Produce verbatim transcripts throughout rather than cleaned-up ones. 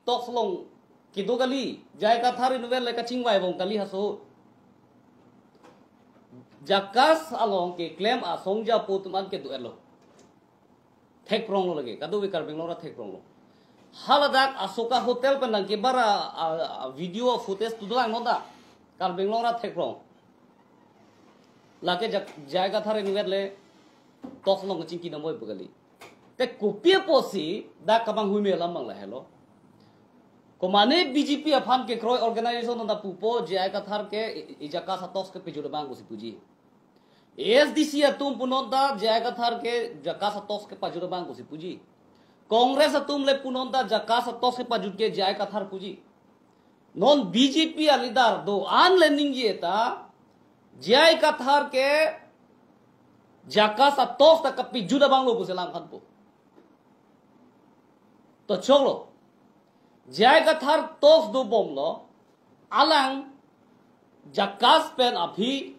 talks along kedo kali, J I Kathar inutvet le kachingvai bom kali haso. JACAS along keklem asong japo atum an kedo-etlo. Thekpronglo lake, kadokave Karbi Anglong arat thekpronglo. Haladak Asoka Hotel pen nangkebar a, a, a video footage tu dolang non ta. Karbi Anglong arat thekprong. Lake J-, J I Kathar inutvet le talks along kachingki dambom pu kali. Te kopi apotsi dak kemanghuime alam abang lahelo. Komane B J P aphan kekroi organization anta pupo J I Kathar ke i, i JACAS a-talks ke pejut abang pusi puji. A S D C atum pu non ta J I Kathar ke JACAS a-talks ke pajut abang pusi puji. Congress atum le pu non ta JACAS a-talks ke pajut ke J I Kathar puji. Non B J P a-leader do-an le ningje ta J I Kathar ke JACAS a-talks ta kapejut abanglo pusi alam aphan pu. To choklo. J I Kathar talks dobomlo, alang JACAS pen aphi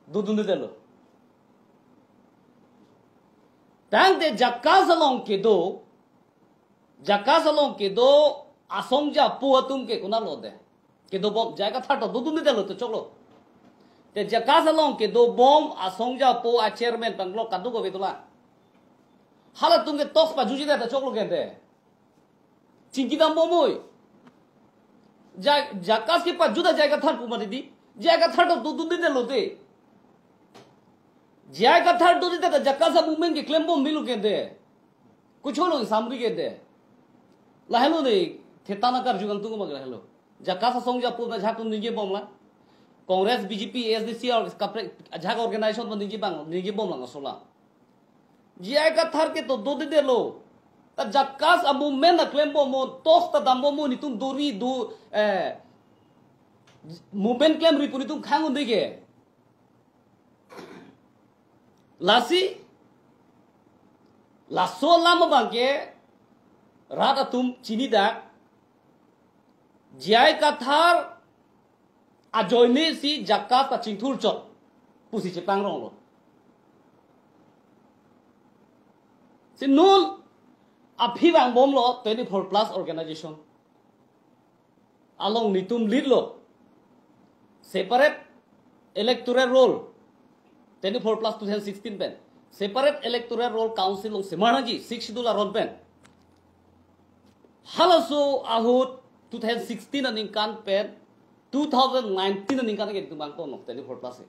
dodundedetlo. Tangte JACAS along kedo, JACAS along kedo asong japo atum ke konatlo de? Kedobom, J I Kathar to dodundedetlo to choklo. Te JACAS along kedobom asong japo a-chairman panglo kadokave dolang. Halatum ke talks pajutjedet ta choklo ke de. Chingki dambom oi. Ja-, JACAS kepajut ta J I Kathar pu mati di. J I Kathar to dodundedetlo de. J I Kathar dodedet ta JACAS a-movement keklembom melo ke de. Kucholo samri ke de. Lahelo de, thetan akarju kangtung abang lahelo. JACAS asong japo ta ajahak atum ningjebomlang. Congress, B J P, A S D C or kaprek ajahak organization atum ningje abang, ningjebomlang asola. J I Kathar ke to dodedetlo. Ta JACAS a-movement keklembom mo, talks ta dambom mo, netum dori do, eh, movement klemri pu netum khang un-e ke. Lasi, laso alam abang ke rat atum chinidak, J I Kathar ajoinesi JACAS ta chingthurchot pusi chepangronglo. Si non aphi vangbomlo twenty-four plus organization along netum lead lo. Separate electoral roll, twenty-four plus two thousand sixteen pen. Separate electoral roll council along semar nangji, Sixth Schedule aron pen. Halaso ahut two thousand sixteen aningkan pen two thousand nineteen aningkan ke netum vangponlo twenty-four plus ke.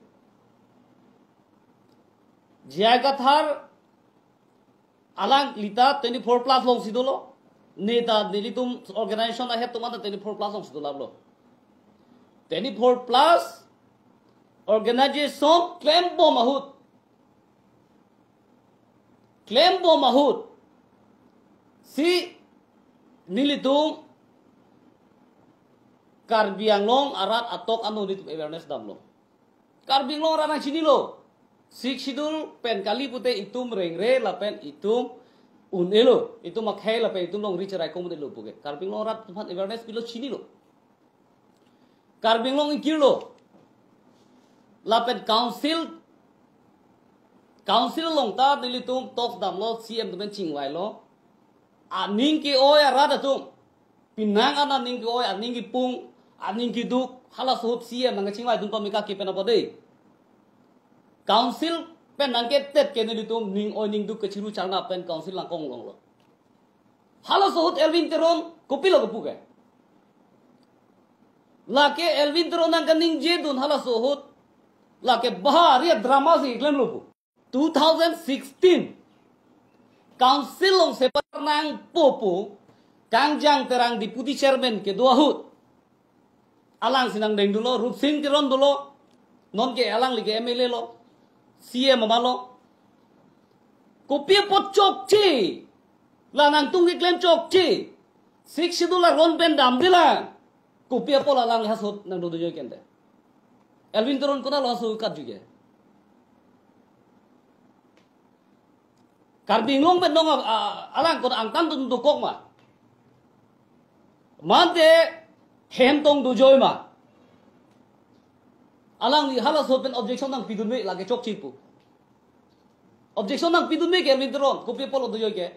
J I Kathar alangli ta twenty-four plus alongsi dolo. Ne ta nelitum organization ahead atum anta twenty-four plus alongsi dolaplo. Twenty-four plus organization klembom ahut. Klembom ahut. Si nelitum Karbi Anglong arat atok ano nelitum awareness damlo. Karbi Anglong arat nangchinilo. Sixth Schedule pen kali pute itum rengre lapen itum un-elo. Itum akhei lapen itum longri cherai komun-elo pu ke. Karbi Anglong arat atum aphan awareness pilo, chinilo. Karbi Anglong ingkirlo. Lapen council, council along ta nelitum talks damlo, C M atum pen chingvailo. Aning ke-oi arat atum. Penang an aning ke-oi, aning kepung, aning keduk, halaso ahut C M nangkachingvai dun pame kake pen apot de. Council pen nangketet ke nelitum ning oi ning duk kachiru charna pen council nangkonglonglo. Halaso ahut Elwin Teron kopilo kepu ke. Lake Elwin Teron nangkaningje dun halaso ahut. Lake bahari drama si klemlo pu. Two thousand sixteen, council along separate nangpo pu, Kangjang Terang deputy chairman kedo ahut. Alangsi nangdeng dunlo, Rupsing Teron dunlo, non ke alangli ke M L A lo, C M ama lo. Kopi apot chokche, la nangtum keklem chokche, Sixth Schedule aron pen damdelang. Kopi apot alang halaso ahut nangdodunjoi ke de. Elwin Teron konatlo halaso ahut katju ke. Karbi Anglong pen non a, a, alang konat angtan dun dokok ma. Mante hem tong dojoi ma. Alangli halaso ahut pen objection nangpidunme lake chokche pu. Objection nangpidunme ke Elwin Teron, kopi apotlo dojoi ke.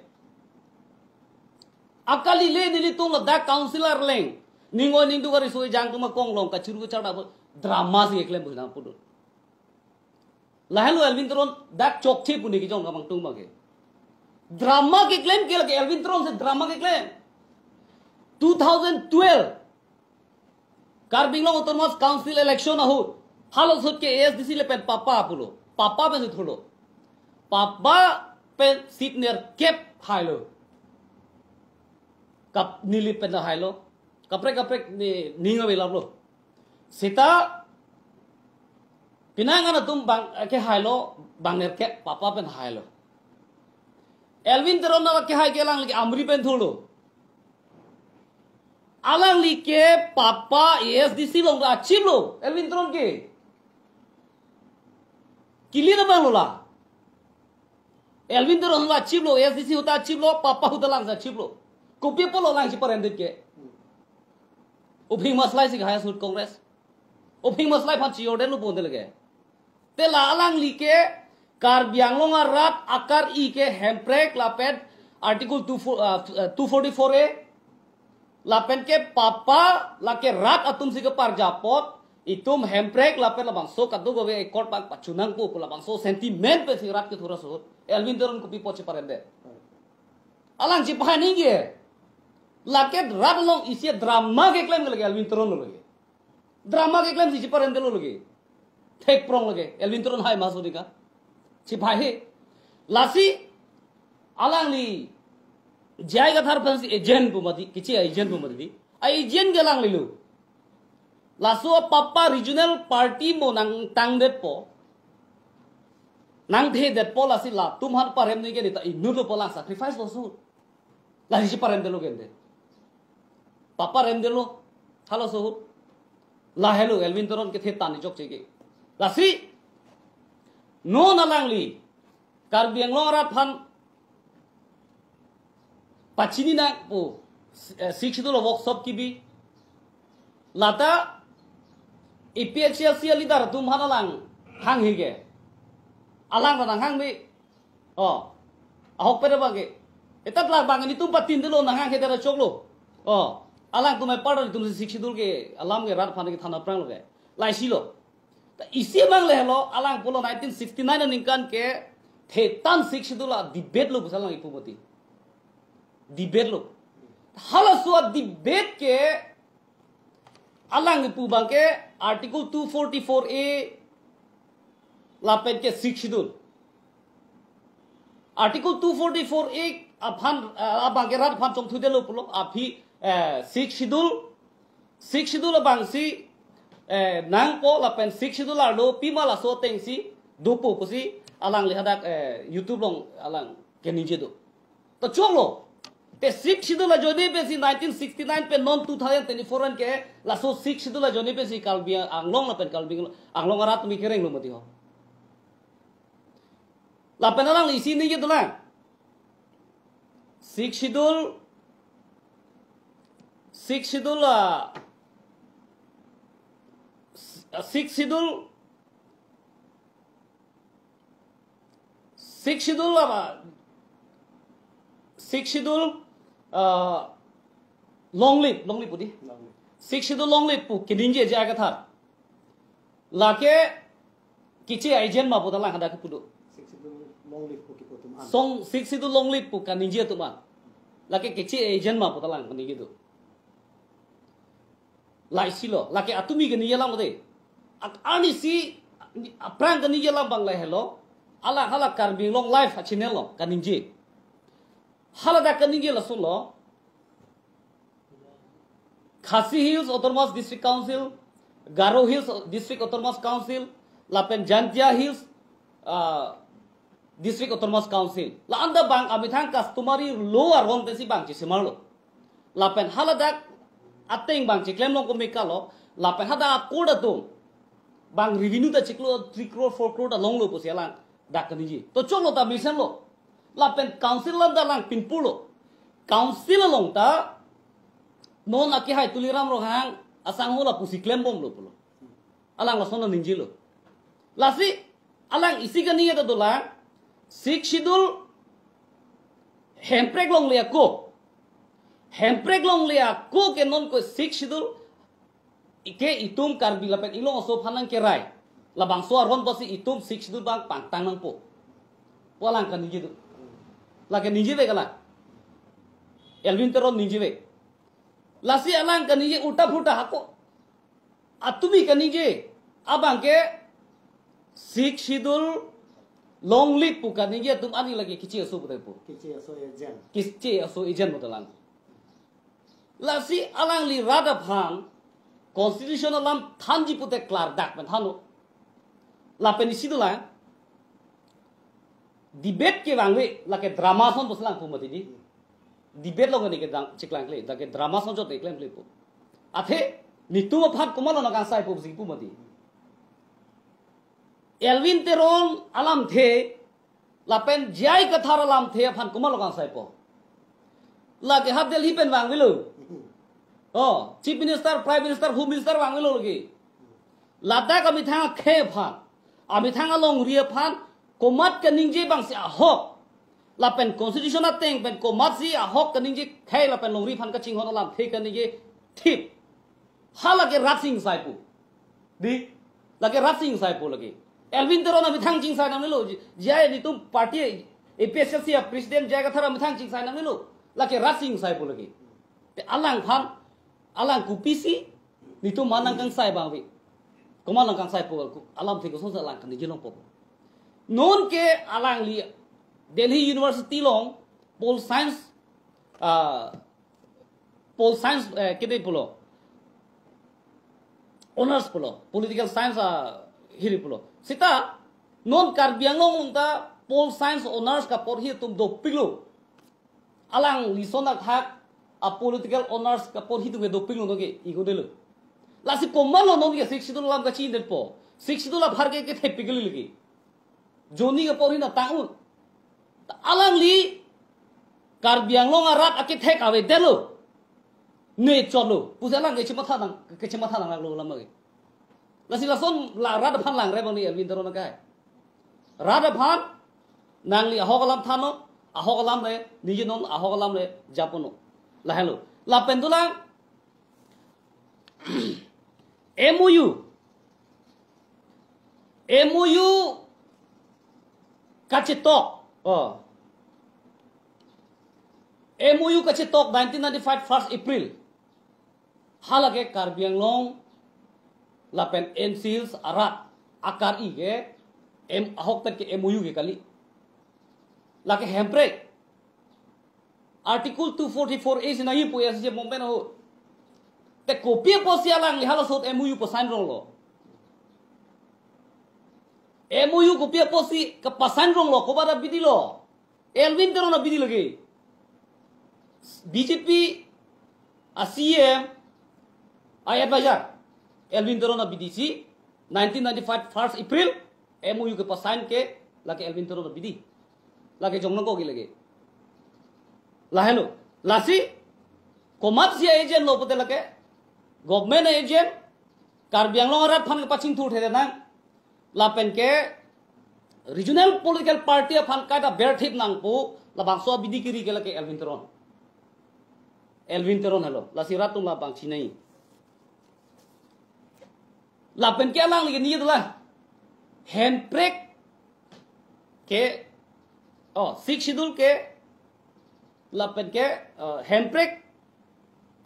Akali le nelitum ladak council arleng. Ning oi ning duk ari soi jang tum akong along kachuru kachar dak drama si keklem bu nang pudun. Lahenlo Elwin Teron dak chokche pu ne kejong kamang tung bang ke. Drama keklem ke lake Elwin Teron si drama keklem. Two thousand twelve Karbi Anglong Autonomous Council election ahut, halaso ahut ke A S D C lapen papa pulo. Papa pen si thurlo. Papa pen seat nerkep hailo. Kap neli pen hailo. Kaprek kaprek ne ning ave laplo. Seta penang an atum bang kehailo, bang nerkep papa pen hailo. Elwin Teron na kehai ke alangli ke Amri pen thurlo. Alangli ke papa A S D C along ta achiplo, Elwin Teron ke. Kili na bang lo la. Elwin Teron la achiplo, A S D C ahut ta achiplo, papa ahut ta lang si achiplo. Kopi apotlo lang si parem det ke. Uphing maslai si kahai ahut Congress. Uphing maslai aphan si order lo pon det lake. Te la alangli ke Karbi Anglong arat akar-i ke hemprek lapen Article two four, uh, two forty-four A lapen ke papa lake rat atum si keparjapot itum hemprek lapen labangso kadokave accord bang pachunang pu pu labangso sentiment pen si rat kethur ahut Elwin Teron kopi apot si parem det. Alang si pahai ningje. Lake rat along isi drama keklem ke lake Elwin Teron lo lake. Drama keklem si si parem detlo lake. Thek prong lake. Elwin Teron hai maso dika. Si pahai he. Lasi alangli J I Kathar aphan si agent pu mati, keche agent pu mati. A agent ke alangli lo. Laso papa regional party mo nangtang detpo. Nangthe detpo lasi latum aphan parem ningje ta inut lo pu lang sacrifice lo ahut. Lasi si parem detlo gente. Papa rem detlo. Halaso ahut. Lahelo Elwin Teron kethe tan ni chokche ke. Lasi non alangli Karbi Anglong arat aphan pachini nang pu, eh, Sixth Schedule workshop kebi. Lata A P H L C leader atum aphan alang hanghe ke. Alang ta nanghangme. Oh. Ahok pen abang ke. Etat la bang nelitum patin detlo nanghanghe det ra choklo. Oh. Alangtum apar nelitum si Sixth Schedule ke alam ke rat aphan kethan aphrang lo ke. Laisi lo. Ta isi abang le lo alang pulo nineteen sixty-nine aningkan ke the tan Sixth Schedule a-debate lo pu si alang ipu mati. Debate lo. Halaso a-debate ke alang ipu abang ke Article two forty-four A lapen ke Sixth Schedule. Article two forty-four A aphan, eh, abang ke rat aphan chongthu detlo pulo aphi, eh, Sixth Schedule, Sixth Schedule abang si, eh, nangpo lapen Sixth Schedule arlo pima laso ateng si dopo pusi alangli hadak, eh, YouTube along alang keningje do. To choklo. Te Sixth Schedule ajoine pensi nineteen sixty-nine pen non two thousand twenty-four an ke laso Sixth Schedule ajoine pensi Karbi Anglong lapen Karbi Anglong arat atum kereng lo mati ho. Lapen alangli isi ningje dolang. Sixth Schedule, Sixth Schedule, ah, Sixth Schedule, Sixth Schedule apa? Sixth Schedule, ah, long live, long live pu di. Long live. Sixth Schedule long live pu keningje J I Kathar. Lake keche agent ma pu ta lang hadak kepu do. Sixth Schedule long live pu kipu atum an. Song Sixth Schedule long live pu kaningje atum an. Lake keche agent ma pu ta lang kaningje do. Laisi lo, lake atumi kaningje alam de. Ak-, arnisi aphrang kaningje alam abang lahelo. Hala hala Karbi Anglong Live a-channel along kaningje. Hala dak kaningje lason lo. Khasi Hills Autonomous District Council, Garo Hills District Autonomous Council, lapen Jaintia Hills, ah, District Autonomous Council. La-an ta bang amethang customary law aron pensi bang chesemar lo. Lapen hala dak ateng bang cheklem long kome ka lo, lapen hadak a-court atum bang revenue ta chiklo three crore, four crore ta longlo pusi alang dak kaningje. To choklo ta mesen lo. Lapen council alam ta alang pinpur lo. Council along ta non akehai Tuliram Ronghang asangho la pusi klembom lo pulo. Alang lason ningje lo. Lasi alang isi kaningje ta dolang, Sixth Schedule hemprek longle ako. Hemprek longle ako ke non ko Sixth Schedule ke itum Karbi lapen Inglong aso aphan nangkerai. Labangso aron pusi itum Sixth Schedule abang pangtang nangpo. Pu alang kaningje do. Lake ningjevek alang. Elwin Teron ningjevek. Lasi alang kaningje ulta phulta hako. Atumi kaningje abang ke Sixth Schedule longle pu kaningje atum ani lake kiche aso putai pu. Kiche aso agent. Kiche aso agent mo talang. Lasi alangli rat aphan constitution alam thanji pute klardak pen thano. Lapen isi dolang debate kevangve lake drama ason pusi lang pu mati di. Debate along ne kedang chiklang kle, lake drama ason chot ne klemkle pu. Athe nitum aphan komatlo nangkangsai pu pusi pu mati. Elwin Teron alamthe lapen J I Kathar alamthe aphan komatlo kangsaipo. Lake ha Delhi pen vangvelo. Oh, Chief Minister, Prime Minister, Home Minister vangvelo lake. Ladak amethang akhei aphan, amethang alongri aphan, komat kaningje abangsi ahok. Lapen constitution ateng pen komatsi ahok kaningje khei lapen longri aphan kachinghon alamthe kaningje thip. Halake rat sing sai pu. Di, lake rat sing sai pu lake. Elwin Teron amethang chingsai nangnelo, J I nitum party A P H L C a president J I Kathar amethang chingsai nangnelo. Lake rat sing sai pu lake. Te alangphan, alang kopisi, nitum ma nangkangsai abang ave. Komat nangkangsai pu alamthe kosonsi alang kaningje longpo. Non ke alangli Delhi University along pol science, ah, pol science, eh, kede pulo. Honors pulo, political science, ah, hiri pulo. Seta non Karbi Anglong along ta pol science honors kaporhi atum dopiklo. Alangli ason akhak a political honors kaporhi atum ke dopiklo, non ke igodelo. Lasi komatlo non ke Sixth Schedule alam kachinedetpo. Sixth Schedule aphan ke kethepik kali lake. Joni kaporhi na tang-un. Ta alangli Karbi Anglong arat akethek avedetlo. Ne chotlo. Pusi alang kechematha nang, kechematha nang laglo alam lake. Lasi lason la rat aphan langre abang ni Elwin Teron akai. Rat aphan nangli ahok alam thano, ahok alam le, ningje non ahok alam le japonnon. Lahenlo. Lapen dolang M O U. M O U kachetok. Oh. M O U kachetok nineteen ninety-five first April. Halake Karbi Anglong lapen N C Hills arat akar-i ke M, ahokpet ke M O U ke kali. Lake hemprek. Article two forty-four A si nangji pu ya si momen ho. Te kopi apotsi alangli halaso M O U pasign ronglo. M O U kopi apotsi kepasign ronglo, koba da bidi lo. Elwin Teron abidi lake. B J P a C E M a advisor. Elwin Teron abidi si nineteen ninety-five first April M O U kepasign ke lake Elwin Teron abidi. Lake jong nangkok lake. Lahenlo. Lasi komatsi agent lo pute lake government agent, Karbi Anglong arat aphan kepachingthur thede nang. Lapen ke regional political party aphan kaita berthip nangpo, labangso abidi kiri ke lake Elwin Teron. Elwin Teron helo, lasi rat atum labang chinai. Lapen ke alangli ke ningje dolang. Hemprek ke, oh, Sixth Schedule ke, lapen ke, eh, hemprek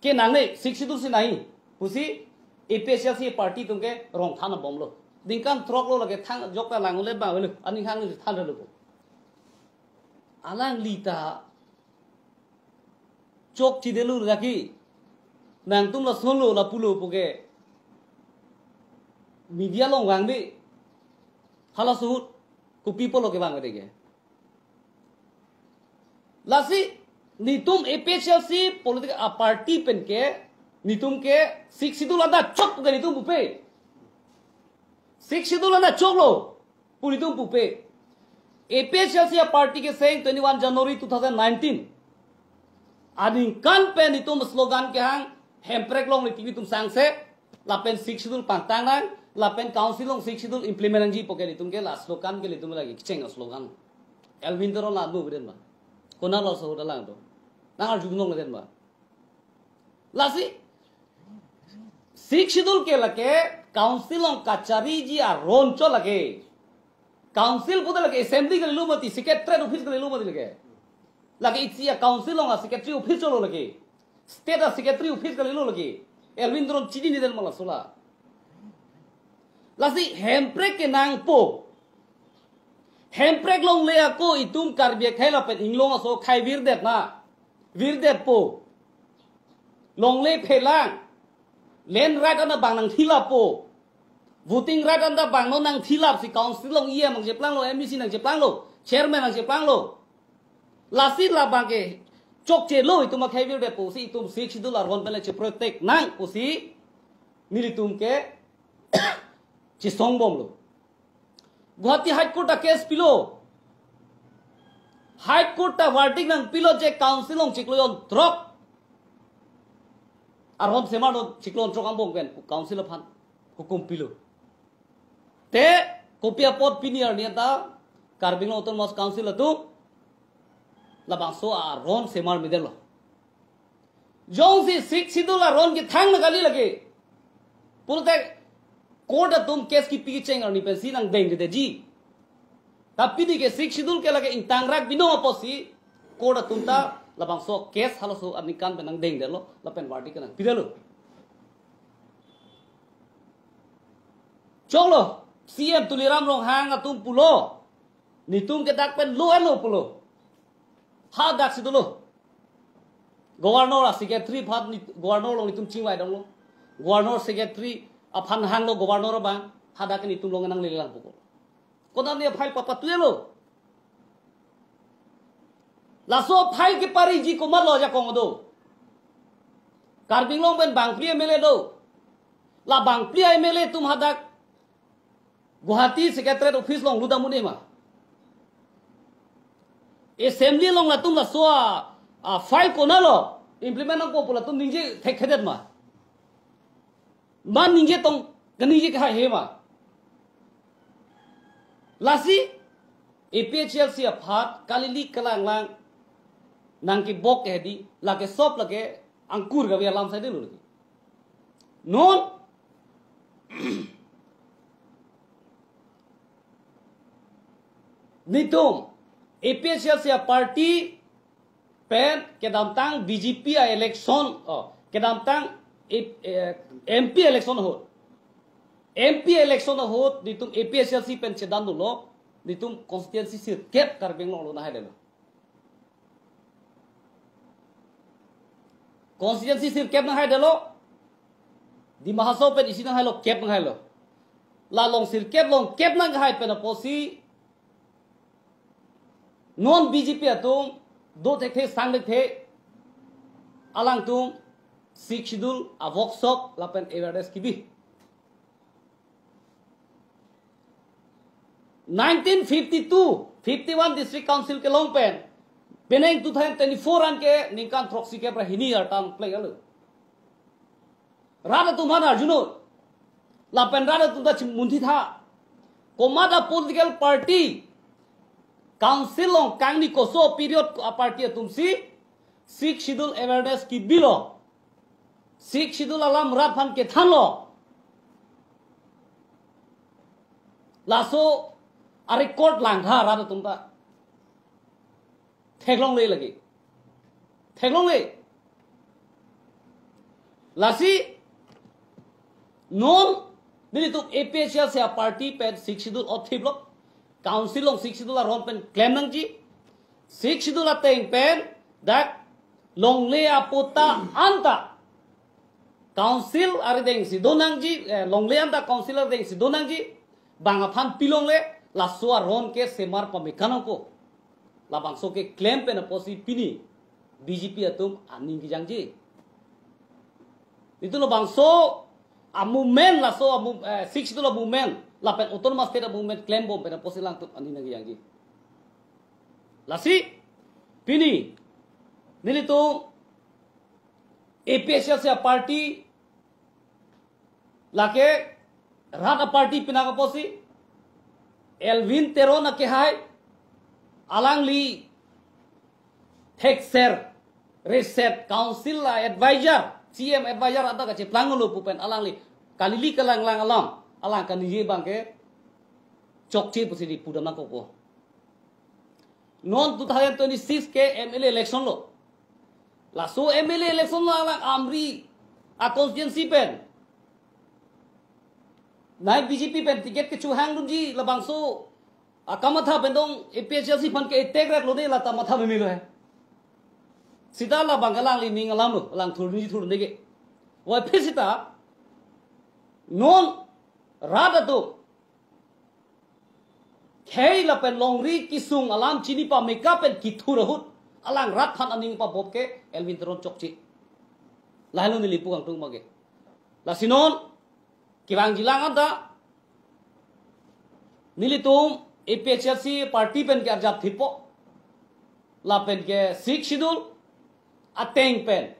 ke nangne, Sixth Schedule si nangji pusi A P H L C party atum ke rong than abomlo. Ningkan throk lo lake thang jok ta lang le bang lo, aning hang le than lo. Alangli ta chokchedetlo lake. Nangtum lasonlo lapulo pu ke media along vangve. Halaso ahut kopi apotlo kevangvede ke. Lasi netum A P H L C political, ah, party pen ke netum ke Sixth Schedule anta chok ke netum pupe. Sixth Schedule anta choklo pu netum pupe. A P H L C a party ke seng twenty-one January two thousand nineteen aningkan pen netum slogan kehang, hemprek longle TV atum sangse, lapen Sixth Schedule pangtang nang, lapen council along Sixth Schedule implement nangji pu ke netum ke la slogan ke netum lagi kecheng slogan. Elwin Teron la nu beden ba. Konat laso ahut alang atum nang arjudun longle den ba. Lasi Sixth Schedule ke lake council along kachariji aron chot lake. Council puta lake assembly kalilo mati, secretariat office kalilo mati lake. Lake isi a-council along a-secretary office chotlo lake. State a-secretary office kalilo lake. Elwin Teron chini ni den mala sola. Lasi hemprek kenangpo. Hemprek longle ako itum Karbi akhei lapen inglong aso akhei virdet na. Virdetpo. Longle phelang. Land right anta bang nangthilappo. Voting right anta bang non nangthilap si council along E M nangcheplanglo, M A C nangcheplanglo, chairman nangcheplanglo. Lasi labang ke chokchelo itum akhei virdetpo si itum Sixth Schedule aron pen le cheprotect nang pusi nelitum ke chesongbomlo. Guwahati High Court ta case pilo. High Court ta verdict nangpilo je council along chiklo jonthrok aron semar do, chiklo jonthrok angbong pen council aphan hukum pilo. Te kopi apot pini arni anta Karbi Anglong Autonomous Council atum labangso aron semar medetlo. Jongsi Sixth Schedule aron kethang na kali lake pulote court atum case kipi kecheng arni pensi nangdengdedetji. Ta pini ke Sixth Schedule ke lake ingtangrak binong apotsi court atum ta labangso case halaso aningkan pen nangdengdetlo lapen verdict nangpidetlo. Choklo, C M Tuliram Ronghang atum pulo, netum ke dak pen law and order pulo. Hadak si dolo. Governor a-secretary aphan ni, governor along netum chingvai damlo. Governor secretary aphan hanglo governor abang. Hadak netum along nanglelelang puko. Konat ne file papatuelo. Laso file kepariji komatlo ajakong do. Karbi Anglong pen bangphli M L A do. La bangphli M L A atum hadak Guwahati Secretariat Office along lutdam un-e ma? Assembly along latum laso a, a file konatlo implement nangpo pu latum ningje thekthedet ma? Man ningje tong, kaningje kahai he ma? Lasi A P H L C aphan kalili kalanglang nangkebok ke hedi, lake sop lake angkur kave alam saidelo lake. Non netum A P H L C a-party pen kedamtang B J P a-election, oh, kedamtang, eh, eh, M P election ahut. M P election ahut netum A P H L C pen chedan dolo, netum constituency sirkep Karbi Anglong along nanghaidetlo. Constituency sirkep nanghaidetlo. Dima Hasao pen isi nanghailo, kep nanghailo. La along sirkep along kep nanghai pen apotsi non B J P atum do thekthe sang thekthe alangtum Sixth Schedule a-workshop lapen awareness kebi. Nineteen fifty-two, fifty-one District Council kelong pen, penang two thousand twenty-four an ke ningkan throksi kep ra hini artan play alo. Rat atum aphan arjunon. Lapen rat atum ta chimunthi tha. Komat a-political party council along kangni koso period a-party atum si Sixth Schedule awareness kebilo. Sixth Schedule alam rat aphan kethanlo. Laso a-record langtha rat atum ta. Theklongle lake. Theklongle. Lasi non nelitum A P H L C a-party pen Sixth Schedule othiplo. Council along Sixth Schedule aron pen klem nangji. Sixth Schedule ateng pen dak longle apatta anta council arideng si do nangji, eh, longle anta council arideng si do nangji. Bang aphan pilongle, laso aron ke semar pame kanangko. Labangso keklem pen apotsi pini B J P atum aning kejangji. Itum labangso a-movement, laso a-mov-, eh, Sixth Schedule a-movement, lapen Autonomous State a-movement klembom pen apotsi alangtum aning nangkejangji. Lasi pini nelitum A P H L C a-party lake rat a-party pinaka apotsi Elwin Teron akehai, alangli thekser reset council a-advisor C M advisor ata kacheplang lo pu pen alangli kalili kalanglang alam, alang kaningje abang ke chokche pusi di pudam nangkokpo. Non two thousand twenty-six ke M L A election lo. Laso M L A election lo alang Amri a constituency pen, nai B J P pen ticket kechohang dunji labangso akamatha pen dong, A P H L C aphan ke attack rek lo de, lata matha meme lo he. Sita labang ke alangli ning alam lo, alang thurni thurni ke. Wai phe sita non rat atum khei lapen longri kesung alam chini pameka pen kethur ahut alang rat aphan aning pabop ke Elwin Teron chokche. Lahelo neli pu kangtung abang ke. Lasi non kevangji lang anta nelitum A P H L C party pen ke arjap thipo. Lapen ke Sixth Schedule ateng pen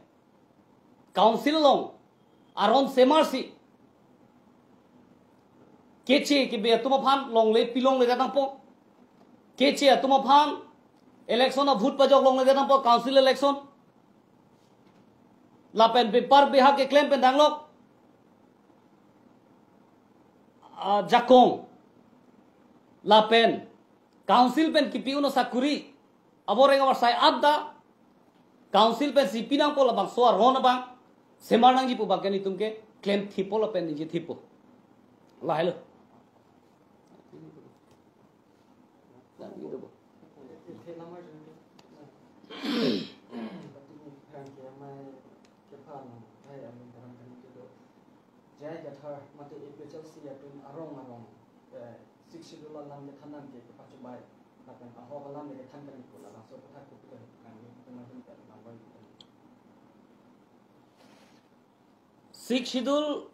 council along aron semarsi keche kebe atum aphan longle pilongle det nangpo. Keche atum aphan election a vote pajok longle det nangpo, council election. Lapen bepar beha keklem pen danglok ajakong. Lapen council pen kipi un asakuri aboreng abarsai anta council pensi pi nangpo, labangso aron abang semar nangji pu abang ke nelitum keklem thipo lapen ningje thipo. Lahelo. J I Kathar mate A P H L C atum arong arong, eh, Sixth Schedule alam kethan an ke kepachobei, lapen ahok alam kethan kali pu labangso aputhak kopi kali kangni, teman teman kali bang bang. Sixth Schedule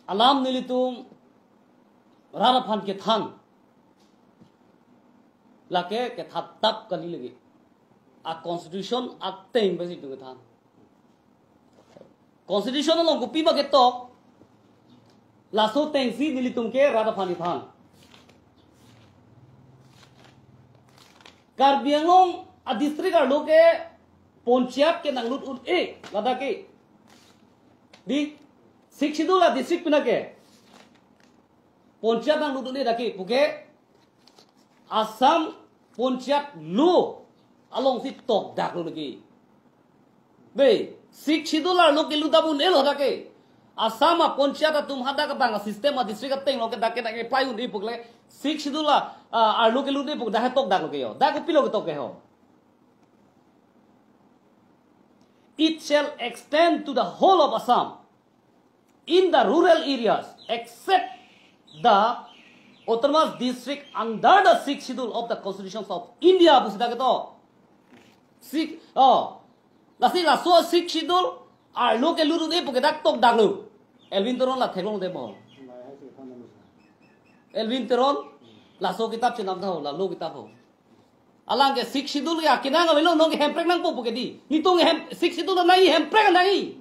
alam nelitum rat aphan kethan lake kethan tap kali lagi. A constitution ateng pensi itum kethan. Constitution along kopima ketok, laso atengsi nelitum ke rat aphan kethan. Karbi Anglong a district arlo ke ponchayat ke nanglut un-e, ladak ke. Di, Sixth Schedule a district pina ke ponchayat nanglut un-e dak ke, puke Assam ponchayat law alongsi tokdak lo lagi. Dei, Sixth Schedule arlo kelut un-e lo dak ke. Assam a ponchayat atum hadak abang a system a district ateng lo ke dak ke dak ke apply un-e pu ke Sixth Schedule a, a, arlo kelut un-e pu dak ke tokdak lo ke ho. Dak kopilo ketok ke ho. It shall extend to the whole of Assam in the rural areas except the autonomous district under the Sixth Schedule of the Constitution of India pusi dak ketok. Sixth, oh. Lasi laso Sixth Schedule arlo kelut un-e pu ke dak tokdak lo. Elwin Teron la theklong de mo. Elwin Teron laso kitap chenam tha ho, la law kitap ho. Alang ke Sixth Schedule ke akenang avelo, non ke hemprek nangpo pu ke di. Nelitum hem, Sixth Schedule nangji, hemprek nangji.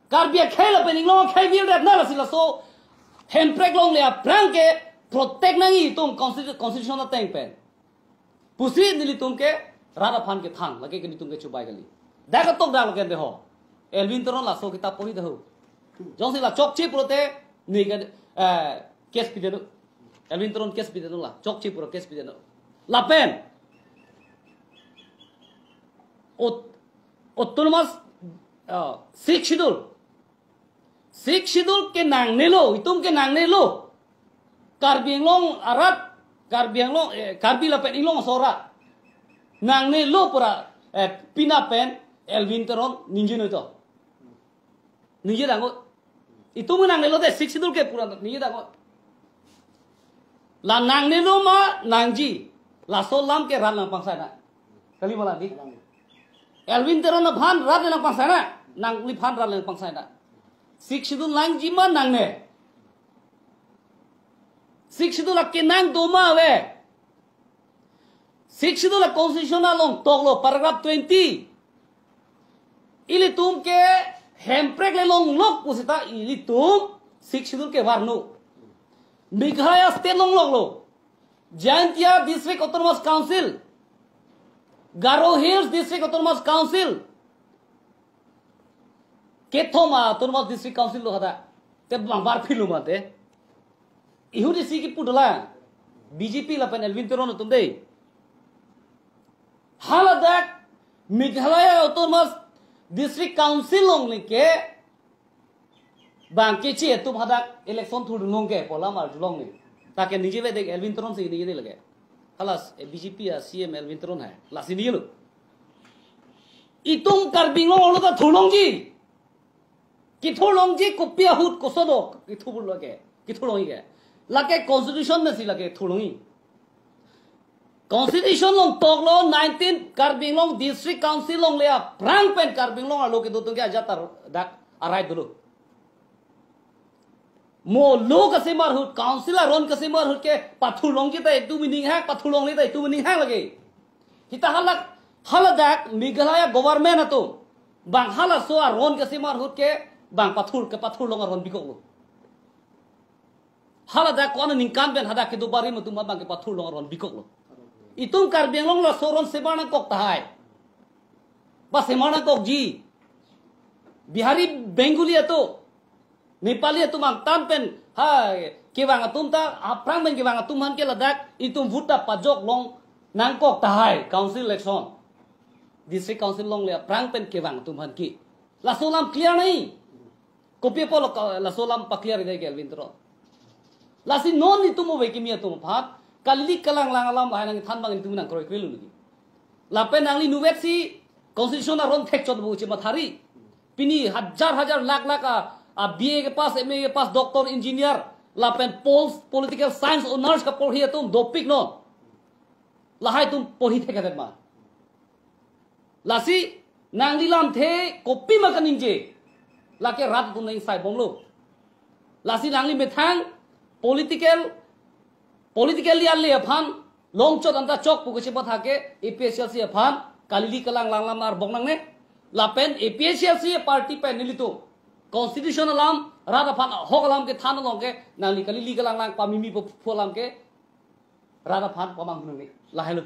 Karbi akhei lapen Inglong akhei virdet na, lasi laso hemprek longle aphrang ke protect nangji itum constitu-, constitution ateng pen pusi nelitum ke rat aphan kethan, lake ke nelitum kechobei kali. Dak ketok dak lake de ho. Elwin Teron laso kitap pori de ho. Jongsi la chokche pulote ne ke, eh, case pidetnon. Elwin Teron case pidetnon la. Chokche pulo case pidetnon. Lapen aut-, autonomous, uh, Sixth Schedule. Sixth Schedule ke nangnelo, itum ke nangnelo. Karbi Anglong arat, Karbi Anglong, eh, Karbi lapen Inglong aso arat nangnelo pura, eh, pina pen Elwin Teron ningje noi to. Ningje dang ko. Itum nangnelo de Sixth Schedule ke pura ningje dang ko. La nangnelo ma nangji. Laso alam ke rat nangpangsai na. Kali malam di. Elwin Teron aphan rat nangpangsai na. Nangliphan rat nangpangsai na. Sixth Schedule nangji ma nangne. Sixth Schedule akenang do ma ave. Sixth Schedule a constitution along toklo paragraph twenty. Ilitum ke hemprek le longlok pusita ilitum Sixth Schedule ke varno. Meghalaya state longloklo. Jaintia District Autonomous Council. Garo Hills District Autonomous Council. Kethom a Autonomous District Council lo hadak. Te bang bar philo mate. Ihut isi kipu dolang. B J P lapen Elwin Teron atum dei. Haladak Meghalaya Autonomous District Council along leke bang keche atum hadak election thurdun long ke pu alam arjulong ni. Ta ke ningjevedetke Elwin Teron si ningjedet lake. Halas, eh, B J P a C M Elwin Teron hai. Lasi ningje lo. Itum Karbi Anglong arlo ta thurlongji. Kithurlongji kopi ahut koson do kithur lake. Kithurlongji ke. Lake constitution mesi lake thurlongji. Constitution along toklo nineteen Karbi Anglong District Council along le aphrang pen Karbi Anglong arlo kedo atum ke ajat tar dak arai dolo. Mo law kasemar ahut, council aron kasemar ahut ke pathurlongji ta itum aning hang, pathurlongle ta itum aning hang lake. Kita halak, haladak Meghalaya government atum bang halaso aron kasemar ahut ke bang pathur, kepathurlong aron bikoklo. Haladak ko-an aningkan pen hadak kedo barim atum bang kepathurlong aron bikoklo. Itum Karbi Anglong laso aron semar nangkok tahai. Pasemar nangkokji. Bihari, Bengali atum, Nepali atum angtan pen, ha, kevang atum ta, aphrang pen kevang atum aphan ke ladak itum vote ta pajoklong nangkok tahai, council election. District Council along le aphrang pen kevang atum aphan ke. Laso alam clear nai. Kopi apotlo ka-, laso alam pa-clear-det ke Elwin Teron. Lasi non itum ove kimi atum aphan, kalili kalanglang alam lahai nangthan abang itum nangkroikre lo lagi. Lapen nangli nuvet si constitution aron thekchot pu chemathari. Pini hajar hajar lakh lakh a, a B A kepass, M A kepass, doctor, engineer, lapen pol-, political science honours kaporhi atum dopik non. Lahai atum porhi thekthedet ma. Lasi nangli lamthe kopima kaningje. Lake rat atum nang saibomlo. Lasi nangli methang political, politically ale aphan longchot anta chok pu kachepatha ke A P H L C aphan kalili kalanglang alam arbong nangne. Lapen A P H L C party pen nelitum constitution alam, rat aphan ahok alam kethan along ke nangli kalili kalanglang pamimi pu, pu alam ke rat aphan pamanghu nangne. Lahelo.